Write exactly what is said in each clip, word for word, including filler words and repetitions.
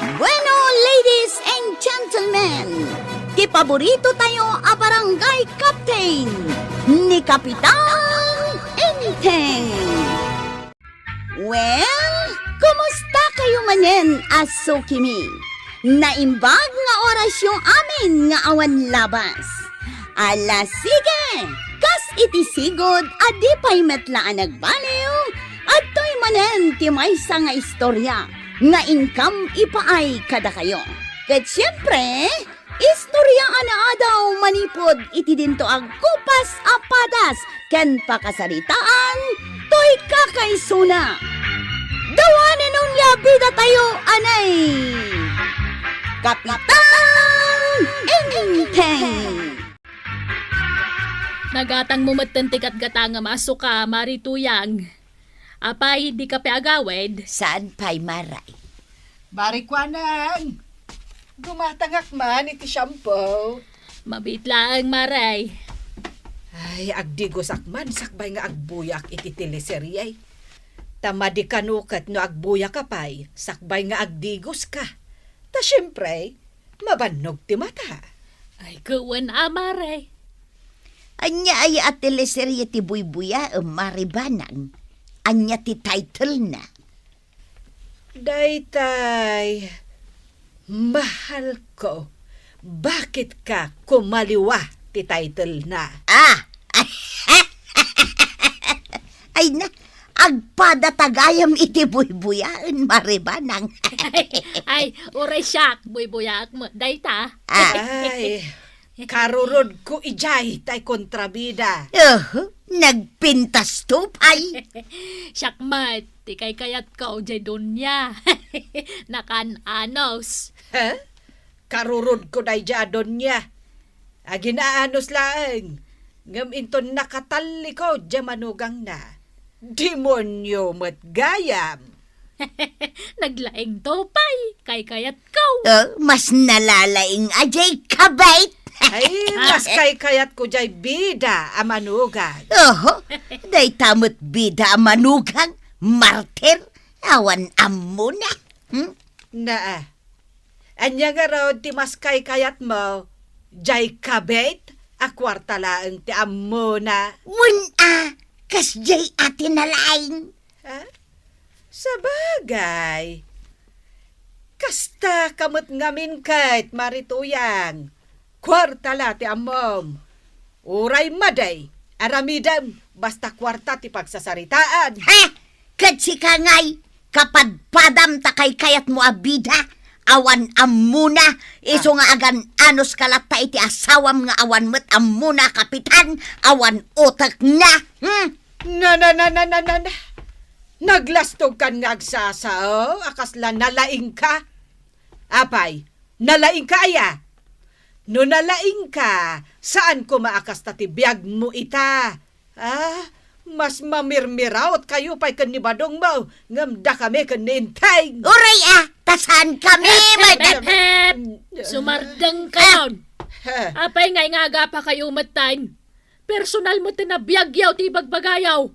Bueno, ladies and gentlemen, ti paborito tayo a barangay captain, ni Kapitan Enteng. Well, kumusta kayo manen a sukimi? Naimbag nga orasyo amin nga awan labas. Ala, sige! Kas iti sigud a di pay met la a nagbaliw, adtoy manen ti maysa nga istorya nga inkam ipaay kadakayo. Ket siempre, istorya a naadaw manipud iti dinto a gupas a padas ken pakasaritaan toy kakaisuna. Dawanen onia bidatayo, anay! Kapitan Enteng! Nagatangmo metten ti gatgatangam a suka, Mari Tuyang. Apay, dika pay agawid? Saan pay, Maray? Mari Kuanang, gumatangak man iti shampoo. Mabiit laeng, Maray. Ay, agdigosak man sakbay nga agbuyak iti teleserye. Ta madi kano ket no agbuyaka pay sakbay nga agdigoska. Ta siempre, mabannog ti mata. Ay, ket wen a, Maray. Ania aya a teleserye ti buybuyaem, Mari Banang? Ania ti title-na? Daytay, Mahal Ko, Bakit Ka Kumaliwa ti title-na. Ah! Ay na, agpada ta gayam iti buybuyaen, Mari Banang. Ay, uray siak, buybuyaak met dayta. Ah. Ay, karurod ko idiay tay kontrabida. Uhu, nagpintas to pay. Siak met, ti kaykayatko, diay Doña. Nakan-anos. Ha? Karurod ko daydiay a Doña. Agin-aanos laeng, ngem inton nakatalliko diay manugangna. Demonio met gayam. Naglaing to pay, kaykayatko. Oh, mas nalalaing a diay kabait. Ay, mas kaykayatko diay bida a manugang. Oho, dayta met bida a manugang, martir, awan ammona. Hmm? Naa, ania ngarud ti mas kaykayatmo, diay kabit a kuarta laeng ti ammona? Wen a, kasdiay a ti nalaing. Ha? Sabagay, kasta ka met ngamin ket, Mari Tuyang. Kuarta la ti ammom. Uray madi, aramidem, basta kuarta ti pagsasaritaan. Ha? Ket sika ngay, kapadpadam ta kaykayatmo a bida, awan ammona, isu nga agan-anos ka latta iti asawam nga awan met ammona, kapitan, awan utekna. Hmm? Na, na, na, na, na, na, na. Naglastogkan nga agsasao a kasla nalaingka. Apay, nalaingka aya? No nalaingka, saan koma a kasta ti biagmo ita. Ah, mas mamirmiraot kayo pay ken ni Badongmo, ngem dakami ken ni Enteng. Uray a, ta saan kami, Hep, hep, madam? Hep, hep! Sumardeng kayon. Ah. Apay ngay nga agapa kayo metten? Personal met ti nabiagyo ti ibagbagayo.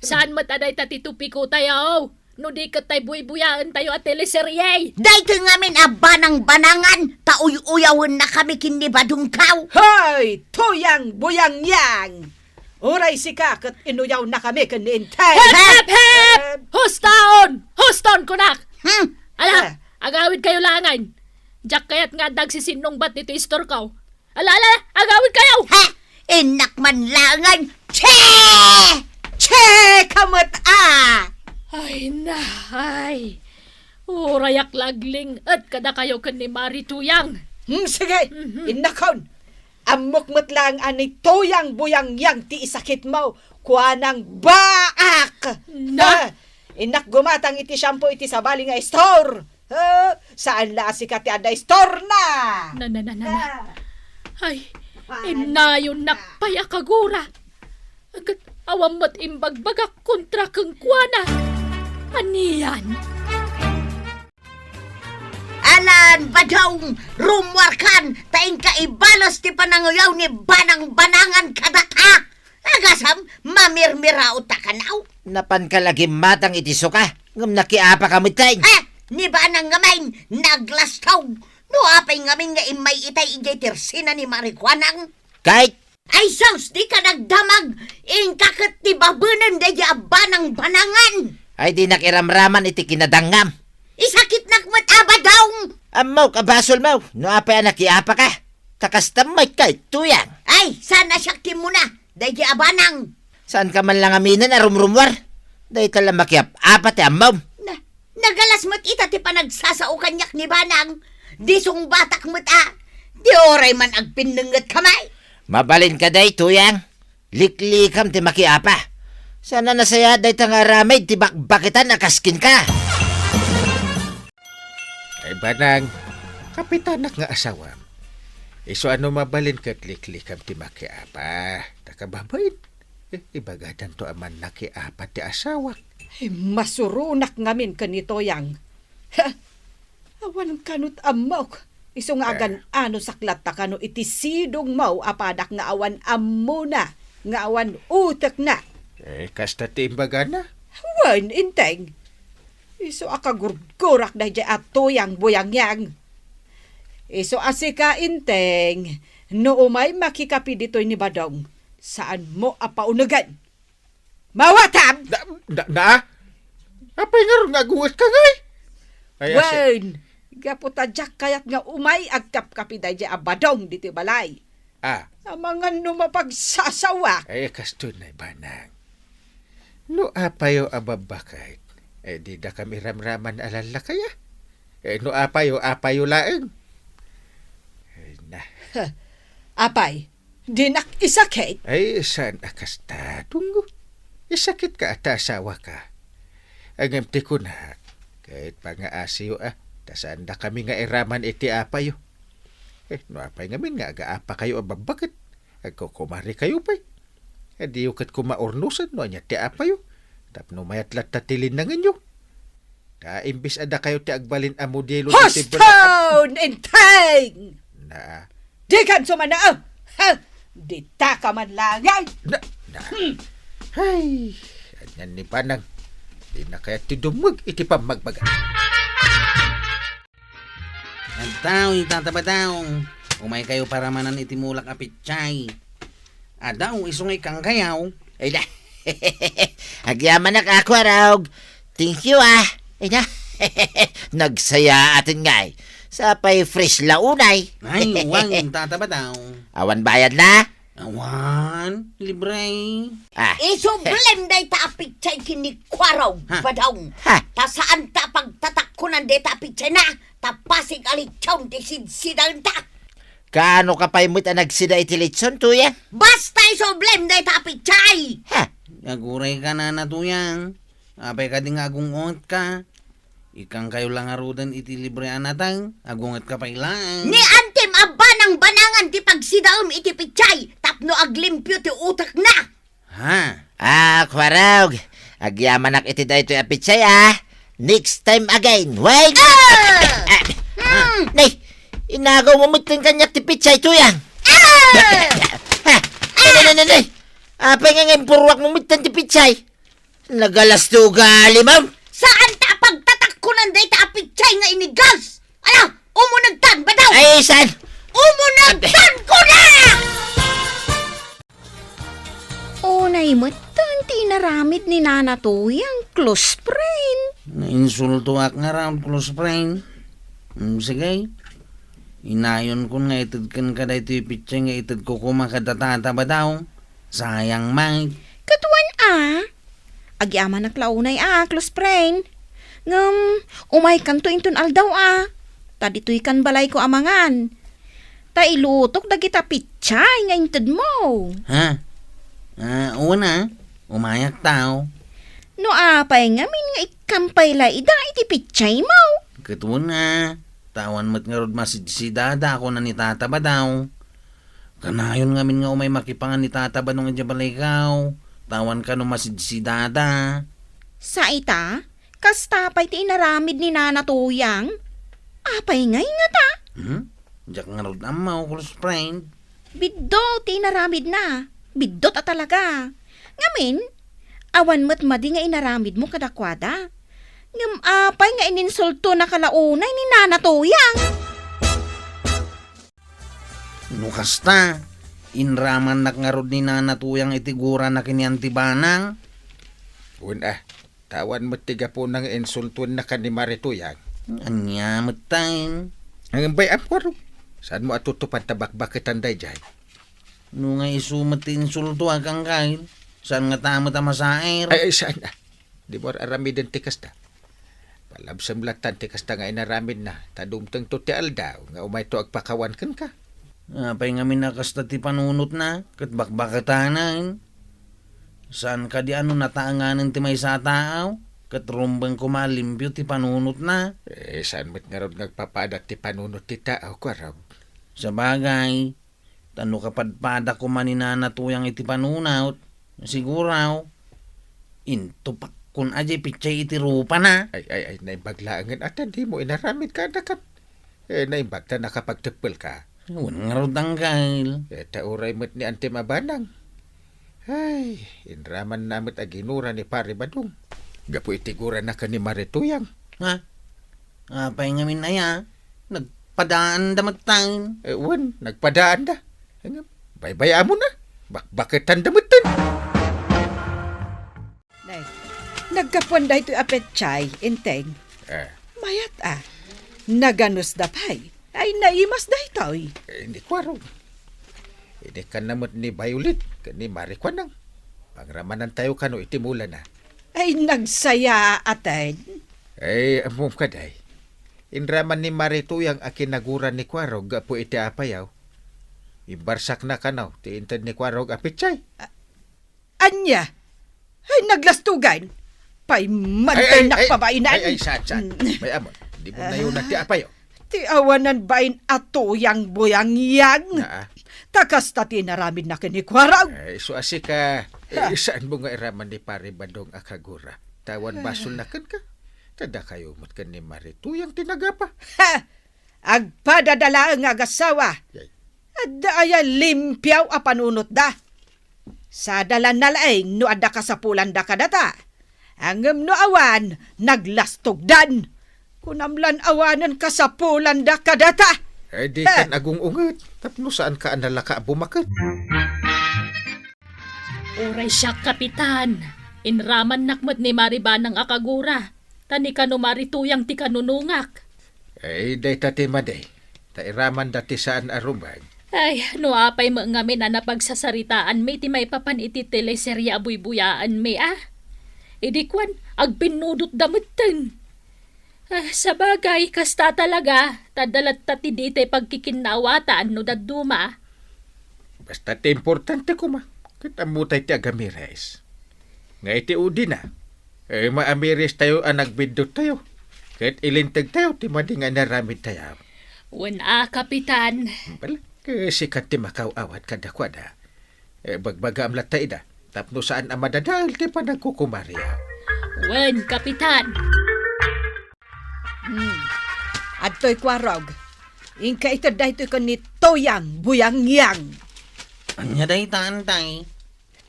Saan met a dayta ti topiko tayo? No di ket tay buybuyaentayo a teleserye. Daytoy ngamin a banangbanangan, ta uy-uyawennakami ken ni Badongko. Hoy, Tuyang Buyangyang! Uray sika ket inuyawnakami ken ni Enteng. Hep, hep, hep! Hep! Hustaon! Hustaon kunak! Hmm. Ala, eh, agawid kayo langen. Diak kayat nga adda agsisinungbat ditoy istorko. Ala, ala, agawid kayo! Ha? Innak man langen. Che! Che ka met a! Ay, nahay. Urayak lagling et kadakayo ken ni Mari Tuyang. Hmm, sige. Mhm. Innakon. Ammok met laeng a ni Tuyang Buyangyang ti isakitmo. Kuanang baak! Na? Ah, innak gumatang iti shampoo iti sabali nga store. Ah, saan la a sika ti adda istorna? Na, na, na, na, na. Ah. Ay, ah, innayon nak pay a kagura. Ket awan met imbagbagak kontra kenkuana. Anian? Alan, Badong, rummuarkan, ta inka ibalos ti pananguyaw ni Banang-banangan kadata. Agasam, mamirmiraotak kano. Napanka la gimmatang iti suka, ngem nakiapaka metten. Eh, Ni Banang ngamin, naglastog. No apay ngamin nga immay itay idiay tersina ni Marijuanang? Kay? Ay sus, dika nagdamag! Inka ket ti babenen daydi a banang-banangan! Ay, dinak iramraman iti kinadangngam. Isakitnak met a, Badong! Ammok a basolmo, no apay a nakiapaka. Ta kasta met kay Tuyang. Ay, saan a siak ti immuna, daydi a banang? Saanka man la ngaminen a rumrummuar? Dayta la makiap-apa ti ammom. Na, nagalas met ita ti panagsasaokanyak ni Banang. Di sungbatak met a. Di uray man agpinnengetka, may. Mabalinka, day, Tuyang. Liklikam ti makiapa. Saan a nasayaat dayta nga aramid ti bakbakitan a kas kenka. Ay, Banang, kapitanak nga asawam. Isu a no mabalin ket liklikam ti makiapa. Ta kababain, eh, ibagadanto a mannakiapa ti asawak. Ay, masuronak ngamin ken ni Tuyang. Ha? Awan kanut ammok. Isu nga Eh. agan-ano saklat ta kano iti sidongmo a padak nga awan ammona, nga awan utekna. Eh, kasta ti imbagana? Wen, Inteng. Isu a kagurgurak daydiay a Tuyang buyangyang. Isu a sika, Inteng, no umay makikapi ditoy ni Badong, saanmo a paunegen. Mawatam! Na, na, na? Apay ngarud nga agungetka ngay? Ay, asi- Wen, gapu ta diak kayat nga umay agkapkapi daydiay a Badong ditoy balay. Ah. Amangan no mapagsasawa. Ay, kastoy na, Banang. No apayo a babbaket, eh, di dakam iramraman a lallakaya. Eh, no apayo, apayo laeng. Ay, na. Apay, dinak isakit? Ay, saan a kasta, Dunggo? Isakitka a ta asawaka. Ngem ti kunak, ket pangaasiyo a, ta saan dakami nga iraman iti apayo. Eh, no apay ngamin nga agaapakayo a babbaket, agkukumarikayo pay. Diyo ket koma urnosen no ania ti apayo, tapno mayat latta ti linnangenyo. Ta imbes a dakayo ti agbalin a modelo iti Huston! Inteng! Na. Dikan sumana, ah! Ha? Ditaka man langay! Na, na. Hmm. Hay, anian ni Banang. Di na kayat ti dumngeg iti pammagbaga. Addaw, Tata Badong. Umaykayo paramanan iti mulak a pitsay. Addaw, isu nga ikkankayo. Ay na. Agyamanak a, Kuarog. Thank you, ah. Ay na. Nagsayaaten ngay. Sapay fresh la unay. Ay, wen, Tata Badong. Awan bayad na? Awan, libre. Ah. Isublem dayta a pitsay ken ni Kuarog, Ha? Badong. Ha? Ta saan ta pagtatakkunan dayta a pitsay na, ta pasig a litson ti sidsidaenta. Kaano ka pay met a nagsida iti litson, Tuyang? Basta isublem dayta a pitsay! Ha? Aguray ka, Nana Tuyang. Apay kadi nga agung-ungetka? Ikkankayo la ngaruden iti libre a nateng, agungetka pay laeng. Ni Antim a banang-banangan ti pagsidaem iti pitsay tapno aglimpio ti utekna. Ha? Ah, Kuarog, agyamanak iti daytoy a pitsay, ah. Next time again. Wait! Ah! Ah! Hmm. Nay, inagaw mo metten kaniak ti pitsay, Tuyang. Ah! Ah! Nay, nay, nay, nay, nay. Apay nga nga impurwak mo metten ti pitsay? Nagalas ti ugalim, ah. Saan ta pagtatakkunan dayta a pitsay nga inigas? Ala, umunegtan, Badong! Ay, saan? Umunegtan, kuna! Unay metten ti inaramid ni Nana Tuyang, close friend. Nainsultoak ngarud, close friend. Mm, sige. Inayonkon nga ited kenka daytoy pitsay nga itedko koma kada Tata Badong. Sayang, Mike. Ket wen a. Agyamanak la unay a, close friend. Ngem, umaykanto inton aldaw a. Ta ditoykan balayko a mangan. Ta ilutok dagita pitsay nga intedmo. Ha? Ah, wen a. Umayak ta. No apay ngamin nga ikkan pay la ida iti pitsaymo? Ket wen a. Ta awan met ngarud masidsidada, kuna ni Tata Badong. Kanayon ngamin nga umay makipangan ni Tata Badong idiay balayko, ta awan kano masidsidada. Sa ita, kasta pay ti inaramid ni Nana Tuyang? Apay ngay ngata? Hmm? Diak ngarud ammo, close friend. Biddut ti inaramidna. Biddut a talaga. Ngamin, awan met madi nga inaramidmo kadakuada. Ngem apay nga ininsultonaka la unay ni Nana Tuyang? No kasta, inramannak ngarud ni Nana Tuyang iti gurana ken ni Anti Banang. Wen a, ta awan met ti gapuna nga insultuennaka ni Mari Tuyang. Ania met tayen? Ngem bay-am, Kuarog. Saanmo a tutupan ta bakbaketan daydiay? No nga isu met ti insultoak, Angkel, saan ngata met a masaer? Ay, ay, saan a? Dimo ar-aramiden ti kasta. Palabsem lattan ti kasta nga inaramidna, ta dumtengto ti aldaw nga umayto agpakawan kenka. Apay ngamin a kasta ti panunotna, ket bakbaketanen? Saan kadi a no nataenganen ti maysa a tao, ket rumbeng koma a limpio ti panunotna? Eh, saan met ngarud nga agpapaada ti panunot ti tao, Kuarog? Sabagay, ta no kapadpada koma ni Nana Tuyang iti panunot, siguro, intupakkon a diay petsay iti rupana. Ay, ay, ay, naimbag laengen a ta dimo inaramid kadakan. Eh, naimbag ta nakapagteppelka. Wen ngarud, Angkel. Eh, ta uray met ni Antim a Banang. Ay, inramanna met a ginura ni Pari Badong. Gapu iti gurana ken ni Mari Tuyang. Ha? Apay ngamin aya? Nagpadaanda met tayen. Eh, wen, nagpadaanda. Ngem, baybay-amon a. Bakbaketanda metten. Nay, naggapuan daytoy a petsay, Enteng. Eh. Mayat a. Naganusda pay. Ay, naimas daytoy. Eh, ni Kuarog. Inikkanna met ni Violet ken ni Mari Kuanang. Pangramanantayo kano iti mulana. Ay, nagsaya, aten. Ay, ammom kadi. Inraman ni Mari Tuyang a kinagura ni Kuarog gapu iti apayaw. Imbarsakna kano ti inted ni Kuarog a petsay. Ania? Ay, naglastugan. Pay man tay nakpabain. Ay, ay, saan, saan? Mm. Bay-amon, di mo Ah. nayuna ti apayo. Ti awanan bain a Tuyang Buyang Yang. Naa. Ta kasta ti inaramidna ken ni Kuarog. Ay, isu a sika, eh, Ha. saan mo nga iraman ni Pare Badong a kagura? Ta awan Ah. basolna kenka. Ta dakayo met ken ni Mari Tuyang ti nagapa. Ha! Agpadada laeng nga agasawa. Yay. Adda aya limpiaw a panunotda? Sada la nalaing no adda kasapulanda kadata. Ngem no awan, naglastogdan. Kunam lan awanen kasapulanda kadata. Eh, di Ha! kan agung-unget, tapno saanka a nalaka a bumaket. Uray siak, Kapitan. Inramannak met ni Mari Banang a kagura, ta ni kano Mari Tuyang ti kanunungak. Ay, dayta ti madi, ta iramanda ti saan a rumbeng. Ay, no apay met ngamin a napagsasaritaanmi ti maipapan iti teleserye a buybuyaanmi, a? Idi kuan, agpinnudotda metten. Ah, sabagay, kasta talaga, ta adda latta ti ditay pagkikinnaawatan no dadduma. Basta ti importante koma, ket ammotay ti agamiris. Nga iti udina, eh, maamirestayo a nagbiddottayo, ket ilintegtayo ti madi nga inaramidtayo. Wen a, Kapitan. Bala, ket sika ti makaw-awat kadakuada. Eh, bagbagaam latta ida, tapno saan a madadael ti panagkukumariaw. Wen, Kapitan. Hmm. Adtoy Kuarog. Inka ited daytoy ken ni Toyang Buyang Yang. Ania dayta, Antay?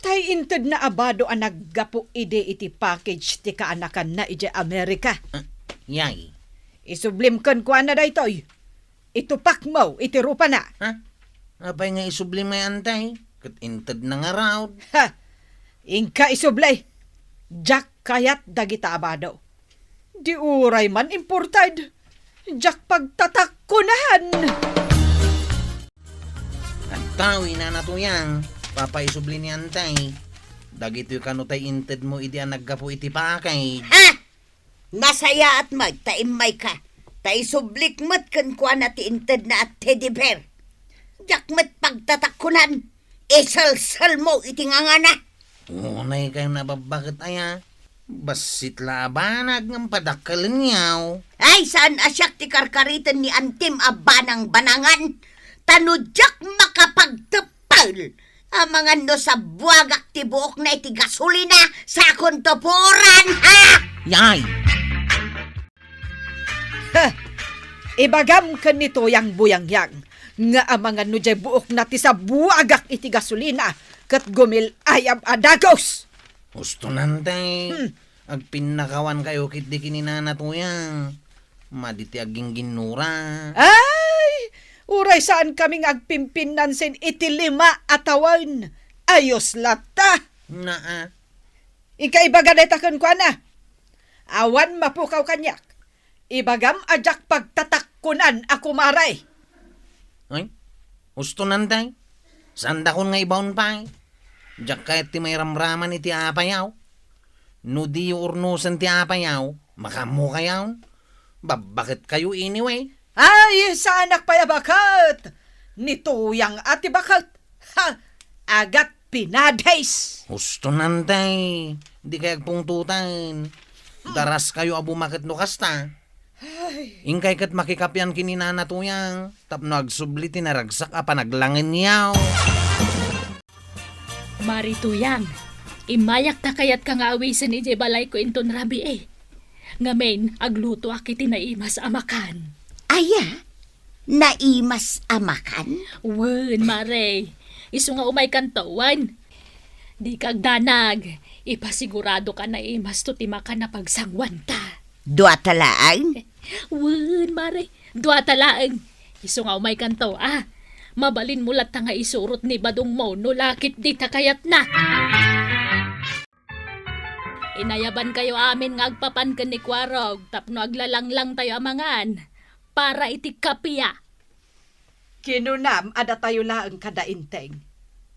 Tay intedna a bado a naggapu idi iti package ti kaanakanna idiay Amerika. Ah, yay. Isublim kenkuana daytoy. Itupakmo iti rupana. Ha? Apay nga isublim, Antay? Ket intedna ngarud. Ha! Inka isubli. Diak kayat dagita a bado. Di uray man imported. Diak pagtatakkunan. Adtoy, Nana Toyang, papaisubli ni Antay. Dagitoy kano tay intedmo idi a naggapu iti package. Ha! Nasayaat met ta immayka, ta isublik met kenkuana ti intedna a teddy bear. Diak met pagtatakkunan, iselselmo iti ngangana. Unay kayo nababbaket aya. Bassit la a banag ngem padakkelenyo. Ay, saan a siak ti karkariten ni Antim a banang-banangan. Ta no diak makapagtep- Pal! Amangan no sabuagak ti buokna iti gasolina, sakonto puran, ha? Yay! Ha! Ibagam ken ni Toyang Buyang Yang nga amangan no diay buokna ti sabuagak iti gasolina ket gumil-ayab a dagus! Husto, Nantay. Hmm. Agpinnakawankayo ketdi ken ni Nana Tuyang. Madi ti aggingginnura. Ay! Uray saan kami nga agpimpinnan sin iti lima a tawen. Ayos latta. Naa. Inka ibaga dayta kenkuana. Awan mapukaw kaniak. Ibagam a diak pagtatakkunan a kumare. Ay, ustonantay. Saandakon nga ibaon pay. Diak kayat ti mairamraman iti apayaw. No diyo urnosen ti apayaw, makaammokayon. Babbaketkayo anyway. Ay, saanak pay a baket. Ni Tuyang a ti baket. Ha! Agat pinadis! Ustonantay, dikay agpungtotan. Daraskayo a bumaket no kasta. Ay. Inkay ket makikapian ken ni Nana Tuyang, tapno agsubli ti naragsak a panaglangenyaw. Mari Tuyang, immayak ta kayatka nga awisen idiay balayko inton rabii. Ngamin, aglutoak iti naimas a makan. Aya? Naimas a makan? Wen, Mare. Isu nga umaykanto, wen. Dika agdanag. Ipasiguradoka naimas to ti makan a pagsanguanta. Duata laeng? Wen, Mare. Duata laeng. Isu nga umaykanto, a. Mabalinmo latta nga isurot ni badongmo no lakit dita kayatna. Inayabankayo amin nga agpapan ken ni Kuarog tapno aglalanglangtayo a mangan para iti kapia. Kinunam a datayo laeng kada Enteng.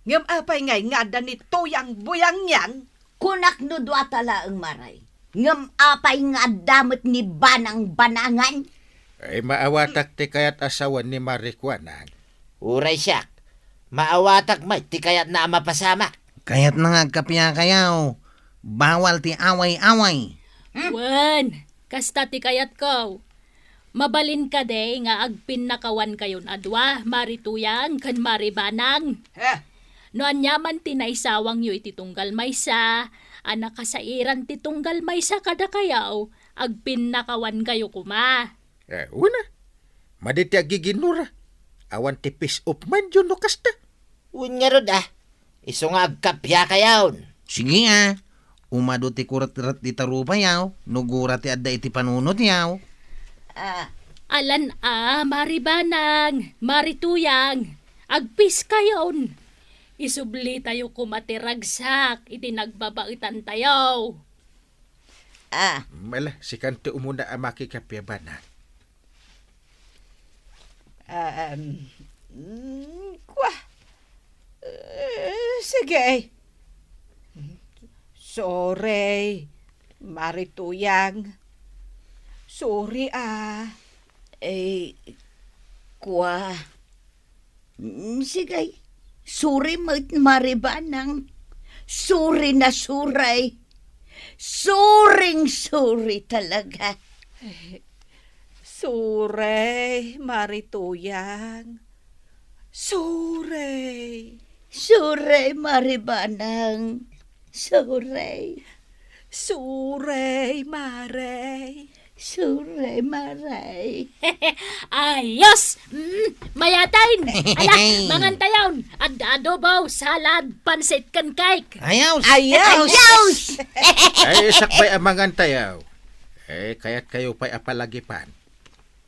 Ngem apay ngay nga adda ni Tuyang Buyangyang? Kunak no duata laeng, Mare. Ngem apay nga adda met ni Banang Banangan? Ay, maawatak ti kayat a sawen ni Mari Kuanang. Uray siak, maawatak met ti kayatna a mapasamak. Kayatna nga agkapiakayo. Bawal ti away-away. Hmm? Wen, kasta ti kayatko. Mabalin kadi nga agpinnakawankayon a dua, Mari Tuyang ken Mari Banang? Eh. No aniaman ti naisawangyo iti tunggal maysa, a nakasairan ti tunggal maysa kadakayo, agpinnakawankayo koma. Eh, una, madi ti aggiginnura. Awan ti peace of mind yo no kasta. Wen ngarud, a. Isu nga agkapiakayon. Sige, a. Umadu ti kuretret dita rupayo, no gura ti adda iti panunotyo. A. Alan a, Mari Banang, Mari Tuyang, agpiskayon. Isublitayo koma ti ragsak iti nagbabaetantayo. A. Mala, sikanto umuna a makikapia, Banang. Um, mm, kwa. Eh, sige. Sorry, Mari Tuyang. Sorry, a. Eh, kwa. Mm, sige. Sorry met, Mari Banang. Sorry na sorry. Soring sorry talaga. Sorry, Mari Tuyang. Sorry. Sorry, Mari Banang. Sorry. Sorry, Mare. Sorry, Mare. Ayos! Mm, mayaten! Ala, mangantayon! Adda adobo, salad, pansit, ken cake! Ayos! Ayos! Ayos! Ay, sakbay a mangantayo. Eh, kayatkayo pay a palagipan.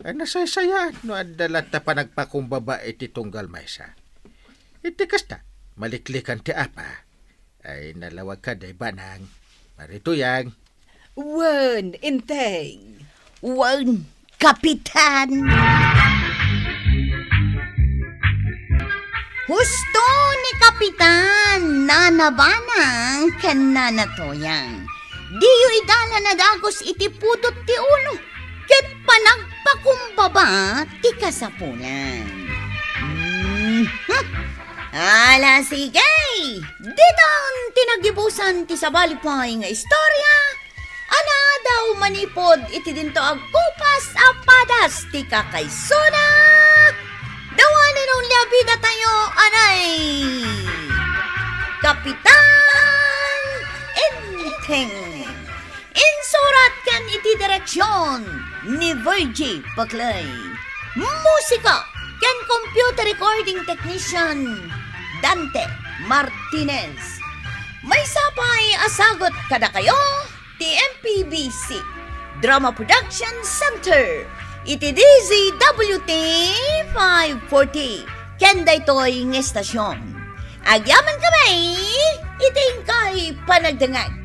Ay, nasaysayaan no adda latta panagpakumbaba iti tunggal maysa. Iti kasta, maliklikan ti apa. Ay, nalawag kadi, Banang. Mari Tuyang. Wen, Enteng. Wen, Kapitan. Husto ni Kapitan, Nana Banang, ken Nana Tuyang. Diyo idalan a dagus iti pudot ti ulo ket panagpakumbaba ti kasapulan. Mhm. Ala, sige! Diton ti nagibusan ti sabali pay nga istorya a naadaw manipud iti dinto agkupas a padas ti kakaisuna. Dawanen only a bidatayo, anay! Kapitan Enteng. Insurat ken iti direksion ni Virgie Paclay. Musika ken computer recording technician, Dante Martinez. Maysa pay a sagut kadakayo, ti M P B C Drama Production Center iti D Z W T five forty ken daytoy nga estasion. Agyaman kami iti inkay panagdengngeg.